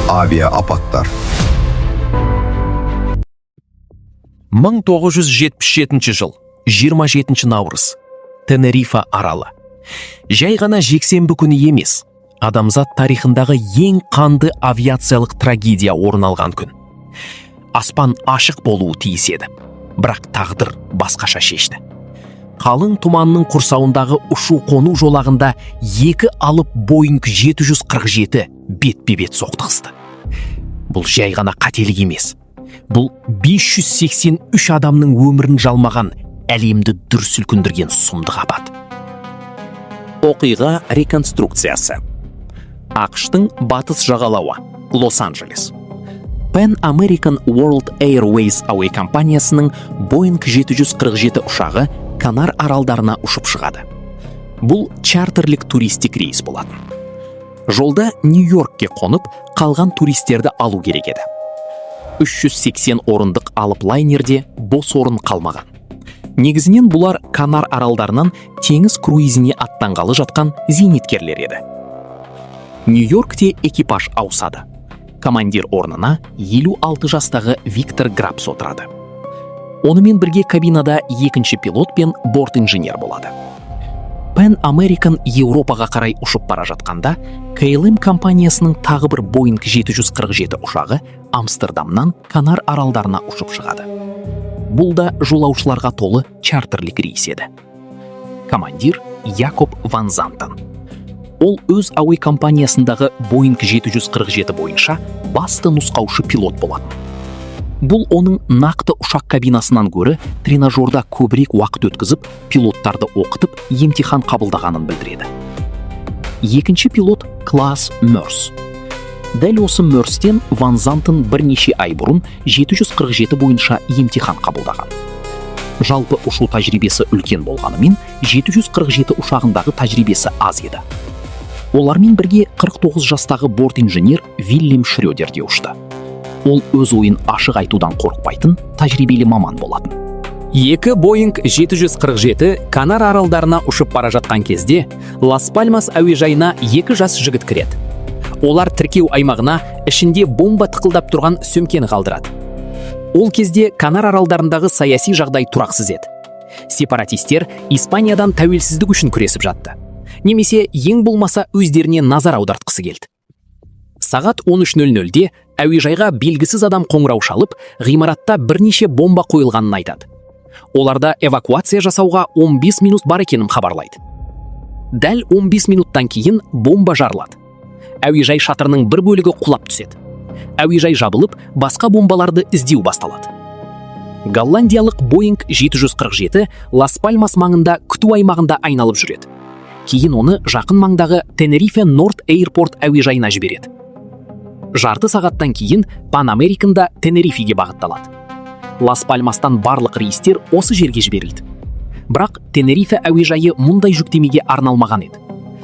Авиа апаттар. 1977 жыл, 27 наурыз. Тенерифа аралы. Жай ғана жексенбі күні емес, адамзат тарихындағы ең қанды авиациялық трагедия орын алған күн. Аспан ашық болуы тиіс еді, бірақ тағдыр басқаша шешті. Қалың тұманның құрсауындағы ұшу қону жолағында екі алып Боинг 747 бетпе-бет соқтығысты. Бұл жай ғана қателік емес. Бұл 583 адамның өмірін жалмаған, әлемді дүр сілкіндірген сұмдық апат. Оқиға реконструкциясы. АҚШ-тың батыс жағалауы, Лос-Анджелес. Pan American World Airways әуе компаниясының Boeing 747 ұшағы Канар аралдарына ұшып шығады. Бұл чартерлік туристік рейс болатын. Жолда Нью-Йоркке қонып, қалған туристерді алу керек еді. 380 орындық алып лайнерде бос орын қалмаған. Негізінен бұлар Канар аралдарынан теңіз круизіне аттанғалы жатқан зейнеткерлер еді. Нью-Йоркте экипаж ауысады. Командир орнына 56 жастағы Виктор Грабс отырады. Онымен бірге кабинада екінші пилот пен борт инженер болады. Pan American Еуропаға қарай ұшып бара жатқанда, KLM компаниясының тағы бір Boeing 747 ұшағы Амстердамнан Канар аралдарына ұшып шығады. Бұл да жолаушыларға толы чартерлік рейс еді. Командир Якоб Ван Зантен. Ол өз әуе компаниясындағы Boeing 747 бойынша басты нұсқаушы пилот болатын. Бұл оның нақты ұшақ кабинасынан гөрі тренажерда көбірек уақыт өткізіп, пилоттарды оқытып, емтихан қабылдағанын білдіреді. Екінші пилот Клаас Мёрс. Дәл осы Мёрстен Ван Зантен бірнеше ай бұрын 747 бойынша емтихан қабылдаған. Жалпы ұшу тәжірибесі үлкен болғанымен, 747 ұшағындағы тәжірибесі аз еді. Олармен бірге 49 жастағы борт инженер Виллем Шрёдер де ұшты. Ол өз ойын ашық айтудан қорықпайтын тәжірибелі маман болатын. Екі Боинг 747 Канар аралдарына ұшып бара жатқан кезде Лас Пальмас әуежайына екі жас жігіт кіреді. Олар тіркеу аймағына ішінде бомба тықылдап тұрған сөмкені қалдырады. Ол кезде Канар аралдарындағы саяси жағдай тұрақсыз еді. Сепаратистер Испаниядан тәуелсіздік үшін күресіп жатты. Немесе ең болмаса өздеріне назар аудартқысы келді. Сағат 13:00-де әуежайға белгісіз адам қоңырау шалып, ғимаратта бірнеше бомба қойылғанын айтады. Оларда эвакуация жасауға 15 минут бар екенін хабарлайды. Дәл 15 минуттан кейін бомба жарылады. Әуежай шатырының бір бөлігі құлап түседі. Әуежай жабылып, басқа бомбаларды іздеу басталады. Голландиялық Boeing 747 Лас Пальмас маңында күту аймағында айналып жүреді. Кейін оны жақын маңдағы Тенерифе Норт Эйрпорт әуежайына жібереді. Жарты сағаттан кейін Pan American да Тенерифеге бағытталады. Лас Пальмастан барлық рейстер осы жерге жіберілді. Бірақ Тенерифе әуежайы мұндай жүктемеге арналмаған еді.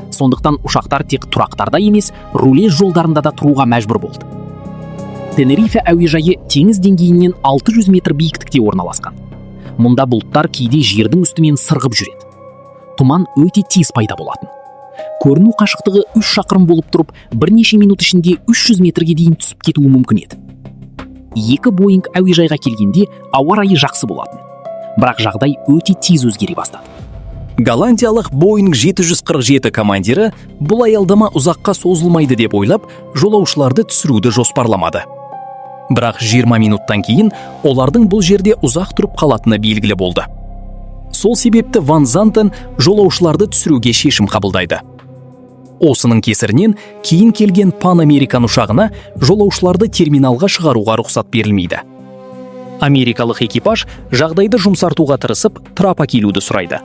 Сондықтан ұшақтар тек тұрақтарда емес, рулеж жолдарында да тұруға мәжбүр болды. Тенерифе әуежайы теңіз деңгейінен 600 метр биіктікте орналасқан. Мұнда бұлттар кейде жердің үстімен сырғып жүреді. Тұман өте тез пайда болатын. Көріну қашықтығы 3 шақырым болып тұрып, бірнеше минут ішінде 300 метрге дейін түсіп кетуі мүмкін еді. Екі Боинг әуежайға келгенде ауа райы жақсы болатын. Бірақ жағдай өте тез өзгере бастады. Голландиялық Boeing 747 командирі бұл аялдама ұзаққа созылмайды деп ойлап, жолаушыларды түсіруді жоспарламады. Бірақ 20 минуттан кейін олардың бұл жерде ұзақ тұрып қалатыны белгілі болды. Сол себепті Ван Зантен жолаушыларды түсіруге шешім қабылдайды. Осының кесірінен кейін келген Pan American ұшағына жолаушыларды терминалға шығаруға рұқсат берілмейді. Америкалық экипаж жағдайды жұмсартуға тырысып, трап әкелуді сұрайды.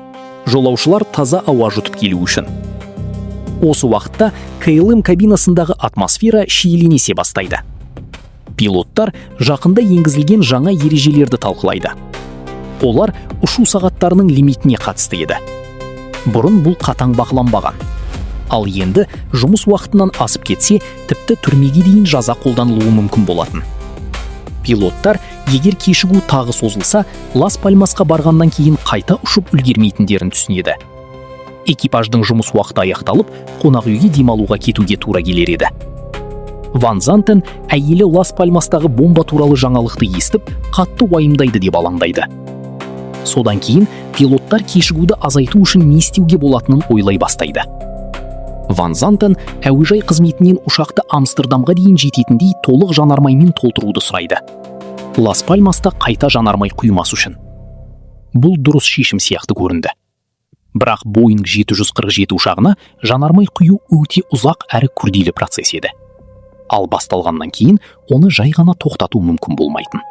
Жолаушылар таза ауа жұтып келу үшін. Осы уақытта KLM кабинасындағы атмосфера шиеленесе бастайды. Пилоттар жақында енгізілген жаңа ережелерді талқылайды. Олар ұшу сағаттарының лимитіне қатысты еді. Бұрын бұл қатаң бақыланбаған. Ал енді жұмыс уақытынан асып кетсе, тіпті түрмеге дейін жаза қолданылуы мүмкін болатын. Пилоттар егер кешігу тағы созылса, Лас Пальмасқа барғаннан кейін қайта ұшып үлгермейтіндерін түсінеді. Экипаждың жұмыс уақыты аяқталып, қонақ үйге демалуға кетуге тура келер еді. Ван Зантен әйелі Лас Пальмастағы бомба туралы жаңалықты естіп, қатты уайымдайды деп алаңдайды. Содан кейін пилоттар кешігуді азайту үшін не істеуге болатынын ойлай бастайды. Ван Зантен әуежай қызметінен ұшақты Амстердамға дейін жететіндей толық жанармаймен толтыруды сұрайды. Лас Пальмаста қайта жанармай құймас үшін. Бұл дұрыс шешім сияқты көрінді. Бірақ Боинг 747 ұшағына жанармай құю өте ұзақ әрі күрделі процесс еді. Ал басталғаннан кейін оны жай ғана тоқтату мүмкін болмайтын.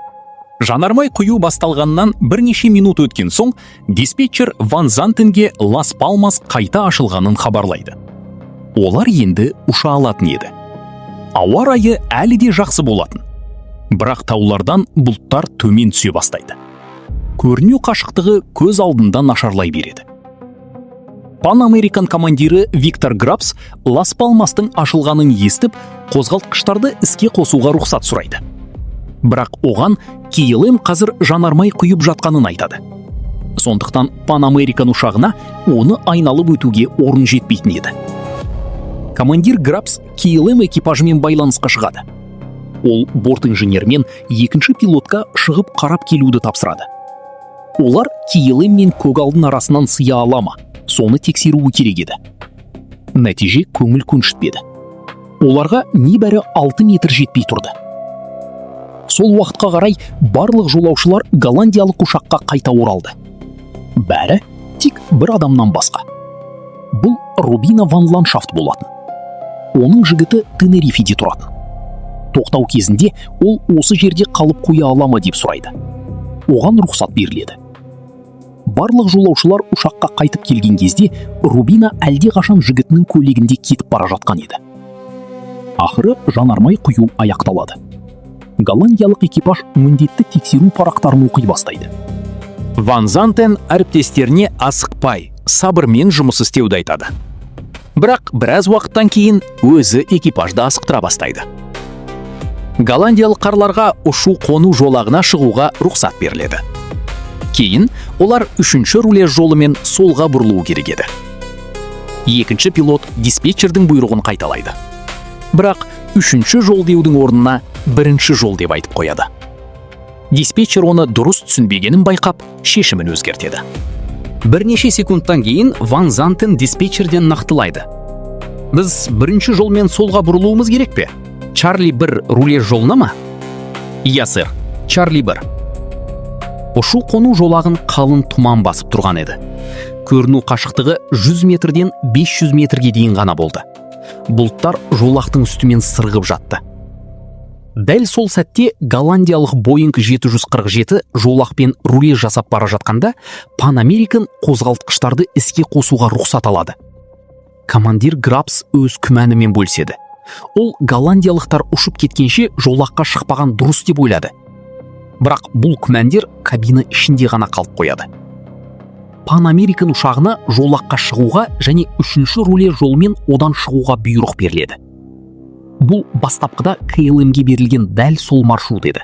Жанармай құю басталғаннан бірнеше минут өткен соң, диспетчер Ван Зантенге Лас Палмас қайта ашылғанын хабарлайды. Олар енді ұша алатын еді. Ауа райы әлі де жақсы болатын. Бірақ таулардан бұлттар төмен түсе бастайды. Көрінеу қашықтығы көз алдында нашарлай береді. Пан Американ командирі Виктор Грабс Лас Палмастың ашылғанын естіп, қозғалтқыштарды іске қосуға рұқсат сұрайды. Бірақ оған KLM қазір жанармай құйып жатқанын айтады. Сондықтан Пан Американ ұшағына оны айналып өтуге орын жетпейтін еді. Командир Грабс KLM экипажымен байланысқа шығады. Ол борт инженермен екінші пилотқа шығып қарап келуді тапсырады. Олар KLM мен көгалдың арасынан сыя ала ма, соны тексеруі керек еді. Нәтиже көңіл көншітпеді. Оларға небәрі 6 метр жетпей тұрды. Сол уақытқа қарай барлық жолаушылар голландиялық ұшаққа қайта оралды. Бәрі тек бір адамнан басқа. Бұл Рубина ван Ландшафт болатын. Оның жігіті Тенерифеде тұратын. Тоқтау кезінде ол осы жерде қалып қоя ала ма деп сұрайды. Оған рұқсат беріледі. Барлық жолаушылар ұшаққа қайтып келген кезде Рубина әлдеқашан жігітінің көлігінде кетіп бара жатқан еді. Ақыры жанармай құю аяқталады. Голландиялық экипаж міндетті тексеру парақтарын оқи бастайды. Ван Зантен әріптестеріне асықпай, сабырмен жұмыс істеуді айтады. Бірақ біраз уақыттан кейін өзі экипажды асықтыра бастайды. Голландиялықтарға ұшу қону жолағына шығуға рұқсат беріледі. Кейін олар үшінші рулеж жолымен солға бұрылуы керек еді. Екінші пилот диспетчердің бұйрығын қайталайды. Бірақ үшінші жол деудің орнына бірінші жол деп айтып қояды. Диспетчер оны дұрыс түсінбегенін байқап, шешімін өзгертеді. Бірнеше секундтан кейін Ван Зантен диспетчерден нақтылайды: «Біз бірінші жолмен солға бұрылуымыз керек пе? Чарли 1 рулеж жолына ма?» «Иә, сэр, Чарли 1». Ұшу қону жолағын қалың тұман басып тұрған еді. Көріну қашықтығы 100 метрден 500 метрге дейін ғана болды. Бұлттар жолақтың үстімен сырғып жатты. Дәл сол сәтте, голландиялық Боинг 747 жолақпен рулеж жасап бара жатқанда, Пан Американ қозғалтқыштарды іске қосуға рұқсат алады. Командир Грабс өз күмәнімен бөліседі. Ол голландиялықтар ұшып кеткенше жолаққа шықпаған дұрыс деп ойлады. Бірақ бұл күмәндер кабина ішінде ғана қалып қояды. Пан Американ ұшағына жолаққа шығуға және үшінші рулеж жолмен одан шығуға бұйрық беріледі. Бұл бастапқыда KLM-ге берілген дәл сол маршрут еді.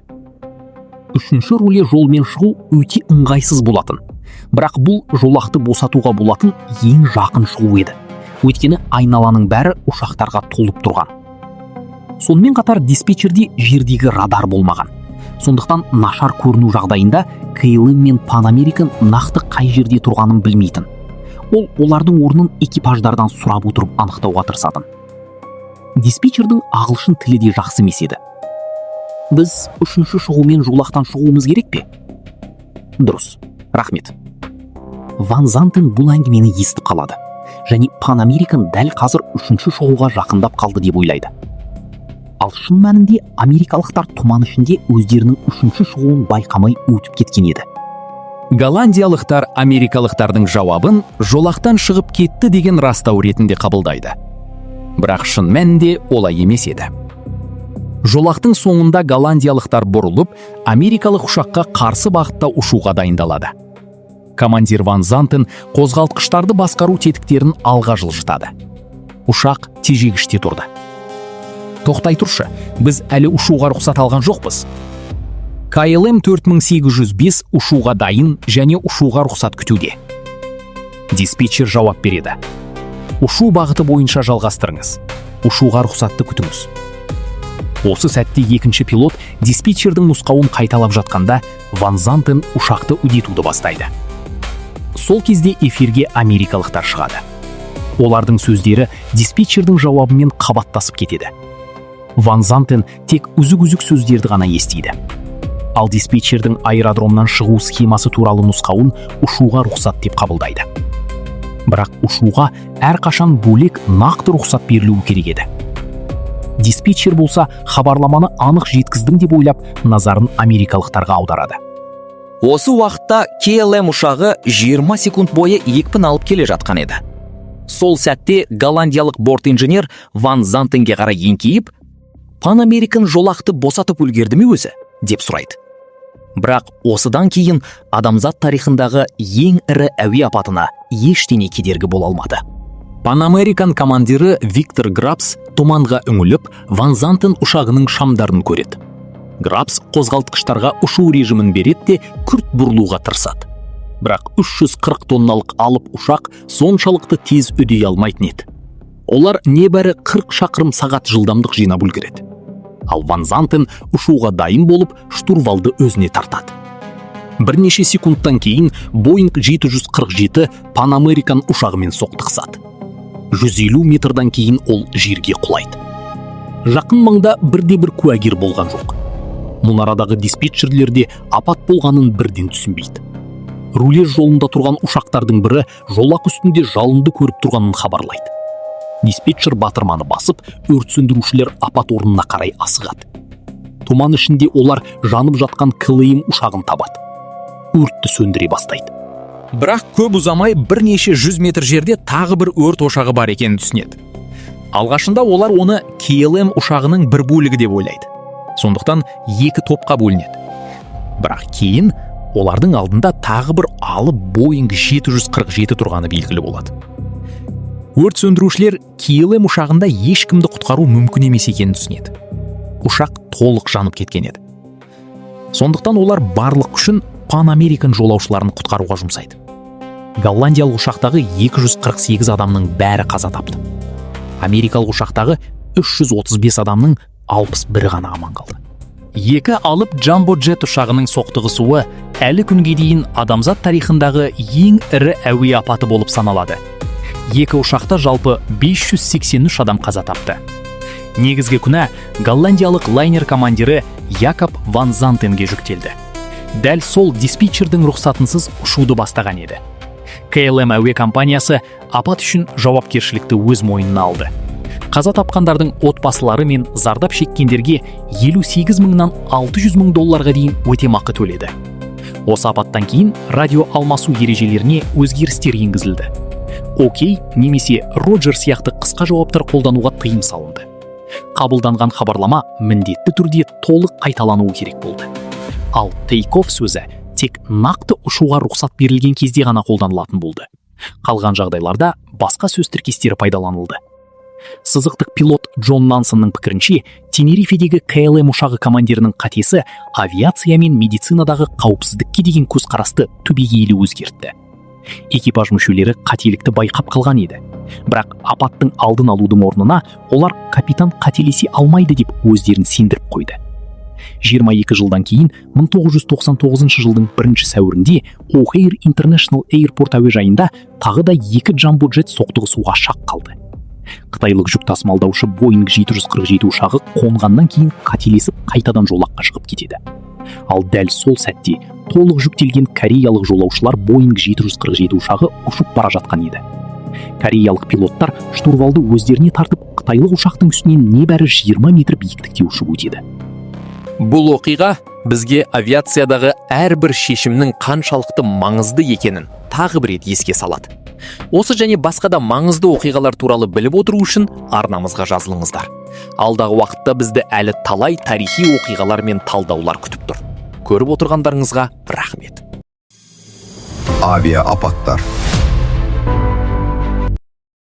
Үшінші рулеж жолмен шығу өте ыңғайсыз болатын. Бірақ бұл жолақты босатуға болатын ең жақын шығу еді, өйткені айналаның бәрі ұшақтарға толып тұрған. Сонымен қатар диспетчерде жердегі радар болмаған. Сондықтан нашар көріну жағдайында KLM мен Пан Американ нақты қай жерде тұрғанын білмейтін. Ол олардың орнын экипаждардан сұрап отырып анықтауға тырысатын. Диспетчердің ағылшын тілі де жақсы емес еді. «Біз үшінші шығумен жолақтан шығуымыз керек пе?» «Дұрыс, рахмет». Ван Зантен бұл әңгімені естіп қалады және Пан Американ дәл қазір үшінші шығуға жақындап қалды деп ойлайды. Ал шын мәнінде америкалықтар тұман ішінде өздерінің үшінші шығуын байқамай өтіп кеткен еді. Голландиялықтар америкалықтардың жауабын жолақтан шығып кетті деген растау ретінде қабылдайды. Бірақ шын мәнінде олай емес еді. Жолақтың соңында голландиялықтар бұрылып, америкалық ұшаққа қарсы бағытта ұшуға дайындалады. Командир Ван Зантен қозғалтқыштарды басқару тетіктерін алға жылжытады. Ұшақ тежегіште тұрды. «Тоқтай тұршы, біз әлі ұшуға рұқсат алған жоқпыз. KLM 4805 ұшуға дайын және ұшуға рұқсат күтуде». Диспетчер жауап береді: «Ұшу бағыты бойынша жалғастырыңыз. Ұшуға рұқсатты күтіңіз». Осы сәтте екінші пилот диспетчердің нұсқауын қайталап жатқанда, Ван Зантен ұшақты үдетуді бастайды. Сол кезде эфирге америкалықтар шығады. Олардың сөздері диспетчердің жауабымен қабаттасып кетеді. Ван Зантен тек үзік-үзік сөздерді ғана естиді. Ал диспетчердің аэродромнан шығу схемасы туралы нұсқауын ұшуға рұқсат деп қабылдайды. Бірақ ұшуға әрқашан бөлек, нақты рұқсат берілуі керек еді. Диспетчер болса, хабарламаны анық жеткіздім деп ойлап, назарын америкалықтарға аударады. Осы уақытта KLM ұшағы 20 секунд бойы екпін алып келе жатқан еді. Сол сәтте голландиялық борт инженер Ван Зантенге қарай еңкейіп, «Пан Американ жолақты босатып үлгерді ме өзі?» деп сұрайды. Бірақ осыдан кейін адамзат тарихындағы ең ірі әуе апатына ештеңе кедергі бола алмады. Пан Американ командирі Виктор Грабс тұманға үңіліп, Ван Зантен ұшағының шамдарын көреді. Грабс қозғалтқыштарға ұшу режимін береді де, күрт бұрылуға тырысады. Бірақ 340 тонналық алып ұшақ соншалықты тез үдей алмайтын еді. Олар небәрі 40 шақырым сағат жылдамдық жинап үлгереді. Ал Ван Зантен ұшуға дайын болып, штурвалды өзіне тартады. Бірнеше секундтан кейін Боинг 747 Пан Американ ұшағымен соқтығысады. 150 метрдан кейін ол жерге құлайды. Жақын маңда бірде бір куәгер болған жоқ. Мұнарадағы диспетчерлер де апат болғанын бірден түсінбейді. Рулеж жолында тұрған ұшақтардың бірі жолақ үстінде жалынды көріп тұрғанын хабарлайды. Диспетчер батырманы басып, өрт сөндірушілер апат орнына қарай асығады. Тұман ішінде олар жанып жатқан KLM ұшағын табады. Өртті сөндіре бастайды. Бірақ көп ұзамай бірнеше жүз метр жерде тағы бір өрт ошағы бар екенін түсінеді. Алғашында олар оны KLM ұшағының бір бөлігі деп ойлайды. Сондықтан екі топқа бөлінеді. Бірақ кейін олардың алдында тағы бір алып Боинг 747 тұрғаны белгілі болады. Өрт сөндірушілер KLM ұшағында ешкімді құтқару мүмкін емес екенін түсінеді. Ұшақ толық жанып кеткен еді. Сондықтан олар барлық күшін Пан Американ жолаушыларын құтқаруға жұмсайды. Голландиялық ұшақтағы 248 адамның бәрі қаза тапты. Америкалық ұшақтағы 335 адамның 61 ғана аман қалды. Екі алып Джамбо Джет ұшағының соқтығысуы әлі күнге дейін адамзат тарихындағы ең ірі әуе апаты болып саналады. Екі ұшақта жалпы 583 адам қаза тапты. Негізгі күнә голландиялық лайнер командирі Якоб ван Зантенге жүктелді. Дәл сол диспетчердің рұқсатынсыз ұшуды бастаған еді. KLM әуе компаниясы апат үшін жауапкершілікті өз мойнына алды. Қаза тапқандардың отбасылары мен зардап шеккендерге 58 мыңнан 600 мың долларға дейін өтемақы төледі. Осы апаттан кейін радио алмасу ережелеріне өзгерістер енгізілді. «Окей» немесе «Роджер» сияқты қысқа жауаптар қолдануға тыйым салынды. Қабылданған хабарлама міндетті түрде толық қайталануы керек болды. Ал «take off» сөзі тек нақты ұшуға рұқсат берілген кезде ғана қолданылатын болды. Қалған жағдайларда басқа сөз тіркестері пайдаланылды. Сызықтық пилот Джон Нансонның пікірінше, Тенерифедегі KLM ұшағы командирінің қатесі авиация мен медицинадағы қауіпсіздікке деген көзқарасты түбегейлі өзгертті. Экипаж мүшелері қателікті байқап қалған еді. Бірақ апаттың алдын алудың орнына олар капитан қателесе алмайды деп өздерін сендіріп қойды. 22 жылдан кейін, 1999 жылдың 1 сәуірінде О'Хейр International Airport әуежайында тағы да екі Джамбо Джет соқтығысуға шақ қалды. Қытайлық жүк тасымалдаушы Боинг 747 ұшағы қонғаннан кейін қателесіп қайтадан жолаққа шығып кетеді. Ал дәл сол сәтте толық жүктелген кореялық жолаушылар Боинг 747 ұшағы ұшып бара жатқан еді. Кореялық пилоттар штурвалды өздеріне тартып, қытайлық ұшақтың үстінен небәрі 20 метр биіктікте ұшып өтеді. Бұл оқиға бізге авиациядағы әрбір шешімнің қаншалықты маңызды екенін тағы бір рет еске салады. Осы және басқа да маңызды оқиғалар туралы біліп отыру үшін арнамызға жазылыңыздар. Алдағы уақытта бізді әлі талай тарихи оқиғалар мен талдаулар күтіп тұр. Көріп отырғандарыңызға рахмет. Авиа апаттар.